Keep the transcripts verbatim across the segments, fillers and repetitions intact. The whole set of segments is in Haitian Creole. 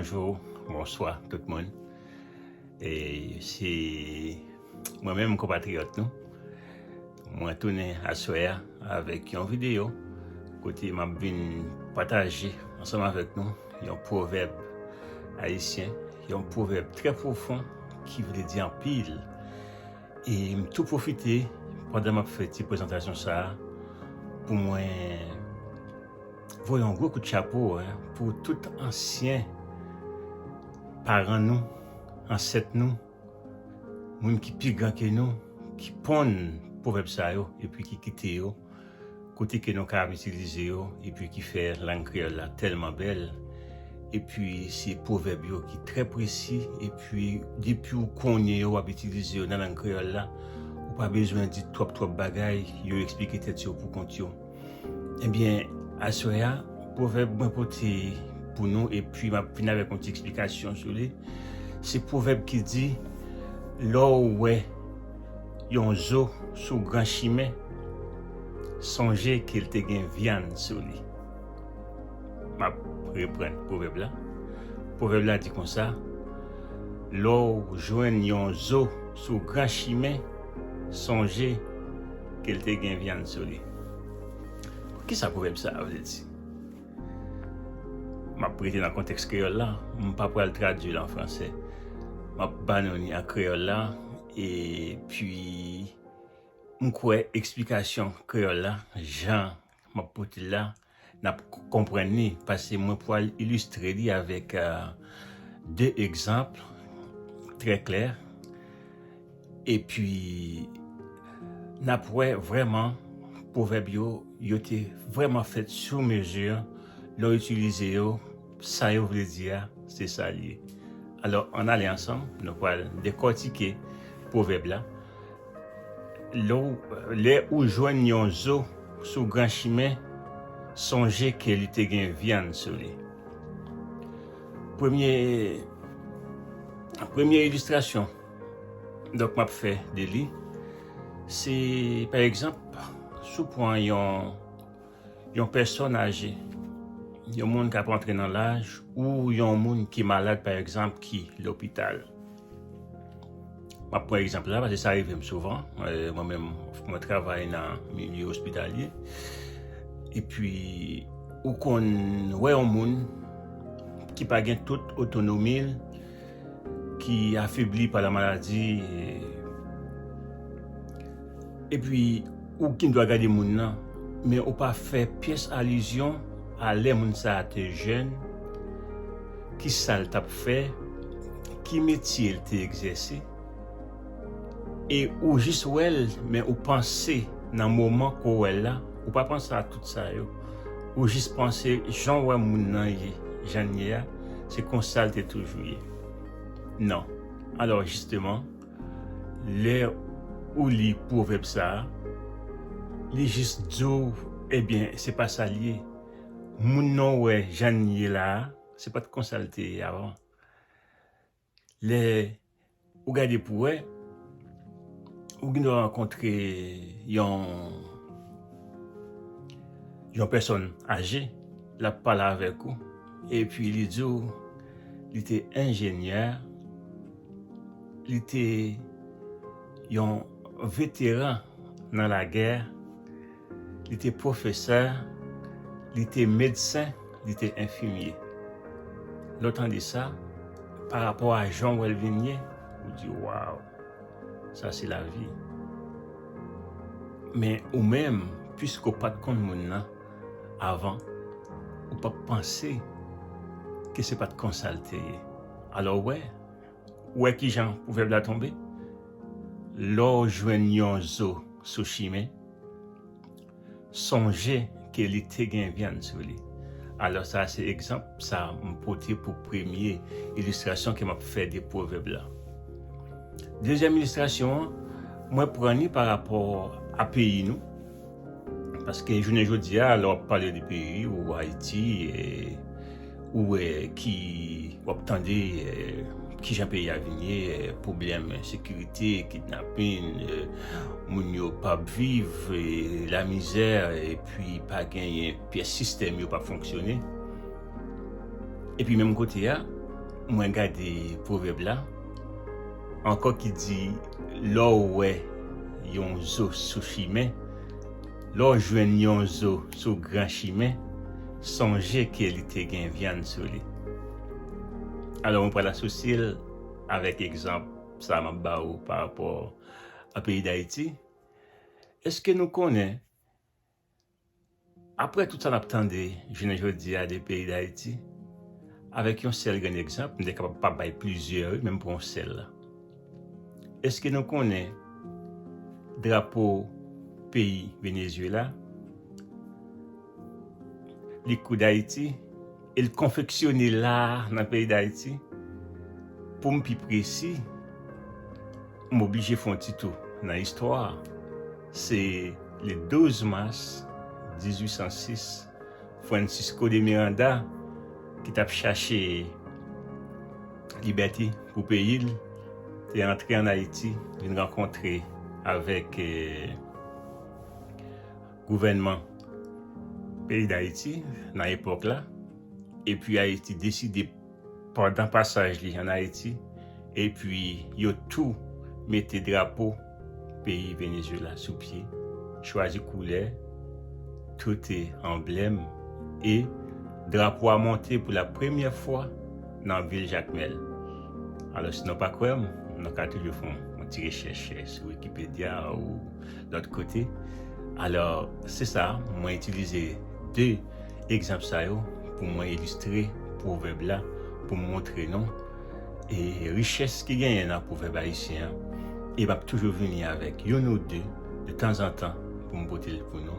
Bonjou, bonswa tout moun. E se mwen menm konpatriyòt nou. Mwen tounen aswè a avèk yon videyo kote m ap vin pataje ansanm avèk nou yon pwovèb ayisyen, yon pwovèb trè pwofon ki vle di anpil. E m tou pwofite, pandan m ap fè ti prezantasyon sa a, pou mwen voye yon gwo kout chapo, en, pou tout ansyen paran nou, ansèt nou, moun ki pi gran ke nou, ki ponn pwovèb sa yo epi ki kite yo kote ke nou ka ap itilize yo, epi ki fè lang kreyòl la tèlman bèl. Epi se pwovèb yo ki trè presi, epi depi w konnen yo, w ap itilize yo nan lang kreyòl la, ou pa bezwen di twòp twòp bagay, yo eksplike tèt yo pou kont yo. Ebyen, aswè a, pwovèb mwen pote pou nou, epi m ap vin avèk yon ti eksplikasyon sou li. Se pwovèb ki di, lè w wè yon zo sou gran chimen, sonje ke l te gen vyann sou li. M ap reprann pwovèb la. Pwovèb la di konsa, lè w jwenn yon zo sou gran chimen, sonje ke l te gen vyann sou li. Kisa pwovèb sa a vle di? M ap rete nan kontèks kreyòl la, m pa pral tradui l an fransè. M ap ba nou li an kreyòl la, epi m kwè eksplikasyon kreyòl la, jan m ap pote l la, n ap k-, konprann li, paske mwen pral ilistre li avèk, euh, de egzanp trè klè. Epi, n ap wè vrèman pwovèb yo, yo te vrèman fèt sou mezi. Lè w itilize yo, sa yo vle di a, se sa l ye. Alò, ann ale ansanm, nou pral dekòtike pwovèb la. Lè w, lè ou jwenn yon zo sou gran chimen, sonje ke li te gen vyann sou li. Premye, premye ilistrasyon, donk, m ap fè de li, se, pa egzanp, si w pran yon, yon pèsòn aje, yon moun k ap antre nan laj, ou yon moun ki malad, pa egzanp, ki lopital. M ap pran egzanp la, paske sa rive m souvan. Eh, mwen menm, mwen travay nan milye ospitalye. Epi, ou konn wè yon moun ki pa gen tout otonomi l, ki afebli pa la maladi, epi ou gen dwa gade moun nan, men ou pa fè pyès alizyon a lè moun sa a te jèn, ki sa l t ap fè, ki metye l te egzèse, e ou jis wè l, men ou panse nan moman ke w wè l la, ou pa panse a tout sa yo. Ou jis panse jan w wè moun nan ye, jan l ye a, se konsa l te toujou ye. Non. Alò, jisteman, lè ou li pwovèb sa a, li jis di w, ebyen, se pa sa l ye. Moun nan w wè jan l ye la a, se pa t konsa l te ye avan. Lè ou gade pou wè, ou gen dwa rankontre yon, yon pèsòn aje, l ap pale avèk ou, epi li di w li te enjenyè, li te yon veteran nan lagè, li te pwofesè, li te medsen, li te enfimye. Lè w tande sa, pa rapò a jan w wè l vin ye, ou di, waw, sa se lavi. Men ou menm, piske w pa t konn moun nan avan, ou p ap panse ke se pa t konsa l te ye. Alò, w wè, w wè kijan pwovèb la tonbe? Lè w jwenn yon zo sou chimen, sonje ke li te gen vyann sou li. Alò, sa se egzanp sa m pote pou premye ilistrasyon ke m ap fè de pwovèb la. Dezyèm ilistrasyon an, mwen pran li pa rapò a peyi nou. Paske jounen jodi a, lè w ap pale de peyi ou Ayiti, e, ou wè ki, w ap tande, e, kijan peyi a vin ye, e, pwoblèm ensekirite, kidnapin, e, moun yo p ap viv, e, lamizè, epi pa genyen pyès sistèm yo p ap fonksyone. Epi menm kote a, Mwen gade pwovèb la ankò ki di, lè w wè yon zo sou chimen, lè w jwenn yon zo sou gran chimen, sonje ke li te gen vyann sou li. Alò, mwen pral asosye l avèk egzanp sa m ap ba ou pa rapò a peyi Dayiti. Èske nou konnen, apre tout sa n ap tande jounen jodi a de peyi Dayiti, avèk yon sèl grenn egzanp, m te kapab pa bay plizyè, wi, men m pran yon sèl la. Èske nou konnen drapo peyi Venezuela, li kou Dayiti, e l konfeksyone la a nan peyi Dayiti? Pou m pi presi, m oblije fè yon ti tou nan istwa. Se le douz mas dizuit san sis, Francisco de Miranda, ki t ap chache libète pou peyi l, te antre ann Ayiti, vin rankontre avèk, eh, gouvènman peyi Dayiti nan epòk la, epi Ayiti deside pandan pasaj li ann Ayiti, epi yo tou mete drapo peyi Venezuela sou pye, chwazi koulè, tout anblèm, e drapo a monte pou la premyè fwa nan vil Jakmèl. Alò, si nou pa kwè m, nou ka toujou fè yon ti rechèch sou Wikipedia ou lòt kote. Alò, se sa, mwen itilize de egzanp sa yo pou mwen ilistre pwovèb la, pou m montre nou e richès ki genyen nan pwovèb ayisyen an. E m ap toujou vini avèk youn ou de, de tanzantan, pou m pote l pou nou,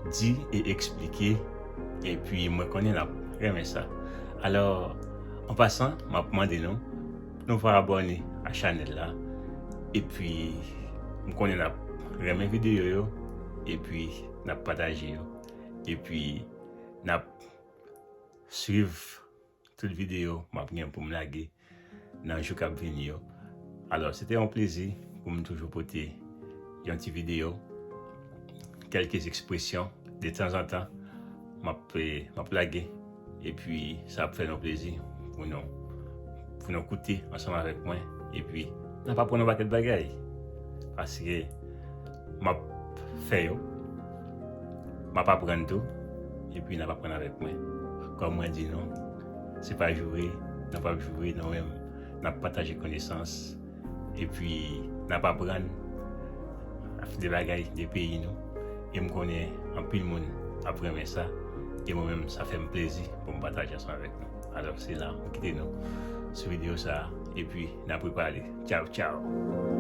di e eksplike. Epi mwen konnen n ap renmen sa. Alò, an pasan, m ap mande nou, nou va abòne a chanèl la. Epi m konnen n ap renmen videyo yo. Epi n ap pataje yo. Epi n ap swiv tout videyo m ap gen pou m lage nan jou k ap vini yo. Alò, se te yon plezi pou m toujou pote yon ti videyo, kèlke ekspresyon, de tanzantan, m ap, eh, m ap lage. Epi, sa ap fè nou plezi pou nou, pou nou koute ansanm avèk mwen. Epi, n ap aprann yon pakèt bagay. Paske m ap fè yo, m ap aprann tou, epi n ap aprann avèk mwen. Kòm mwen di nou, se pa joure, nou p ap joure, nou menm, n ap pataje konesans, epi n ap aprann de bagay de peyi nou. E m konnen anpil moun ap renmen sa, e mwen menm, sa fè m plezi pou m pataje ansanm avèk nou. Alò, se la, mwen kite nou sou videyo sa a, epi n ap repale. Tchaw, tchaw!